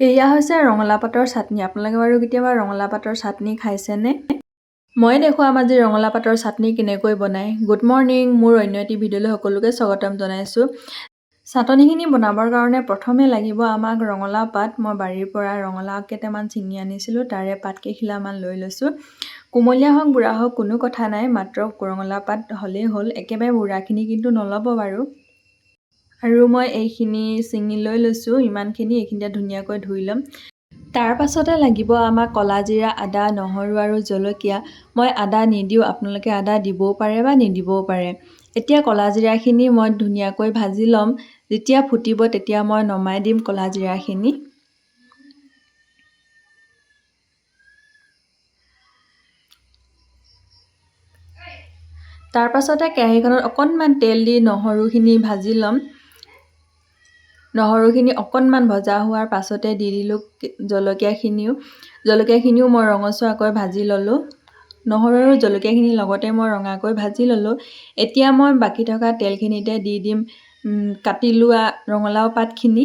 এয়া হৈছে ৰঙালাও পাতৰ চাটনি। আপোনালোকে বাৰু কেতিয়াবা ৰঙালাও পাতৰ চাটনি খাইছেনে? মই দেখুৱাম আজি ৰঙালাও পাতৰ চাটনি কেনেকৈ বনায়। গুড মৰ্ণিং, মোৰ অন্য এটি ভিডিঅ'লৈ সকলোকে স্বাগতম জনাইছোঁ। চাটনিখিনি বনাবৰ কাৰণে প্ৰথমে লাগিব আমাক ৰঙালাও পাত। মই বাৰীৰ পৰা ৰঙালাও কেইটামান ছিঙি আনিছিলোঁ, তাৰে পাত কেইখিলামান লৈ লৈছোঁ। কুমলীয়া হওক, বুঢ়া হওক, কোনো কথা নাই, মাত্ৰ ৰঙালাও পাত হ'লেই হ'ল। একেবাৰে বুঢ়াখিনি কিন্তু নল'ব বাৰু। আৰু মই এইখিনি ছিঙি লৈ লৈছোঁ ইমানখিনি। এইখিনিতে ধুনীয়াকৈ ধুই ল'ম। তাৰ পাছতে লাগিব আমাক ক'লা জিৰা, আদা, নহৰু আৰু জলকীয়া। মই আদা নিদিওঁ, আপোনালোকে আদা দিবও পাৰে বা নিদিবও পাৰে। এতিয়া ক'লা জিৰাখিনি মই ধুনীয়াকৈ ভাজি ল'ম। যেতিয়া ফুটিব, তেতিয়া মই নমাই দিম ক'লা জিৰাখিনি। তাৰ পাছতে কেৰাহীখনত অকণমান তেল দি নহৰুখিনি ভাজি ল'ম। নহৰুখিনি অকণমান ভজা হোৱাৰ পাছতে দি দিলোঁ জলকীয়াখিনিও। জলকীয়াখিনিও মই ৰঙচুৱাকৈ ভাজি ল'লোঁ। নহৰু আৰু জলকীয়াখিনি লগতে মই ৰঙাকৈ ভাজি ল'লোঁ। এতিয়া মই বাকী থকা তেলখিনিতে দি দিম কাটি লোৱা ৰঙালাও পাতখিনি।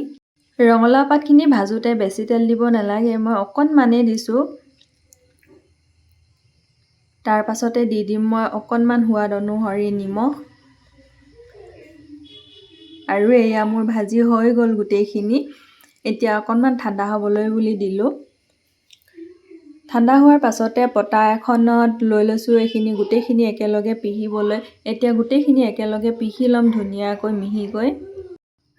ৰঙালাও পাতখিনি ভাজোঁতে বেছি তেল দিব নালাগে, মই অকণমানেই দিছোঁ। তাৰ পাছতে দি দিম মই অকণমান সোৱাদ অনুসৰি নিমখ। আৰু এয়া মোৰ ভাজি হৈ গ'ল গোটেইখিনি। এতিয়া অকণমান ঠাণ্ডা হ'বলৈ বুলি দিলোঁ। ঠাণ্ডা হোৱাৰ পাছতে পতা এখনত লৈ লৈছোঁ এইখিনি গোটেইখিনি একেলগে পিহিবলৈ। এতিয়া গোটেইখিনি একেলগে পিহি ল'ম ধুনীয়াকৈ মিহিকৈ।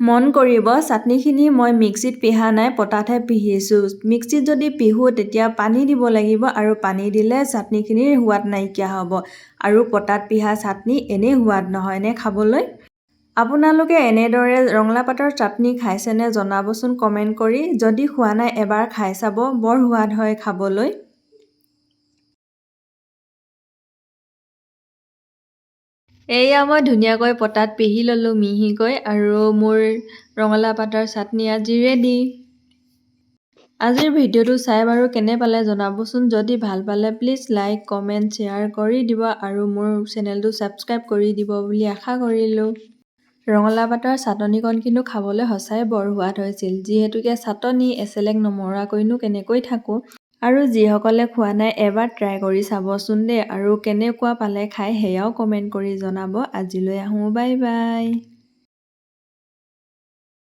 মন কৰিব, চাটনিখিনি মই মিক্সিত পিহা নাই, পতাতহে পিহিছোঁ। মিক্সিত যদি পিহোঁ, তেতিয়া পানী দিব লাগিব আৰু পানী দিলে চাটনিখিনিৰ সোৱাদ নাইকিয়া হ'ব। আৰু পতাত পিহা চাটনি এনেই সোৱাদ নহয়নে খাবলৈ? আপোনালোকে এনেদৰে ৰঙালাও পাতৰ চাটনি খাইছেনে, জনাবচোন কমেণ্ট কৰি। যদি খোৱা নাই, এবাৰ খাই চাব, বৰ সোৱাদ হয় খাবলৈ। এয়া মই ধুনীয়াকৈ পতাত পিহি ল'লোঁ মিহিকৈ আৰু মোৰ ৰঙালাও পাতৰ চাটনি আজি ৰেডি। আজিৰ ভিডিঅ'টো চাই বাৰু কেনে পালে জনাবচোন। যদি ভাল পালে, প্লিজ লাইক, কমেণ্ট, শ্বেয়াৰ কৰি দিব আৰু মোৰ চেনেলটো ছাবস্ক্ৰাইব কৰি দিব বুলি আশা কৰিলোঁ। ৰঙালাও পাতৰ চাটনিকণ কিন্তু খাবলৈ সঁচাই বৰ সোৱাদ হৈছিল। যিহেতুকে চাটনি, এচেলেক নমৰাকৈনো কেনেকৈ থাকোঁ? আৰু যিসকলে খোৱা নাই, এবাৰ ট্ৰাই কৰি চাবচোন দেই আৰু কেনেকুৱা পালে খাই সেয়াও কমেণ্ট কৰি জনাব। আজিলৈ আহোঁ, বাই বাই।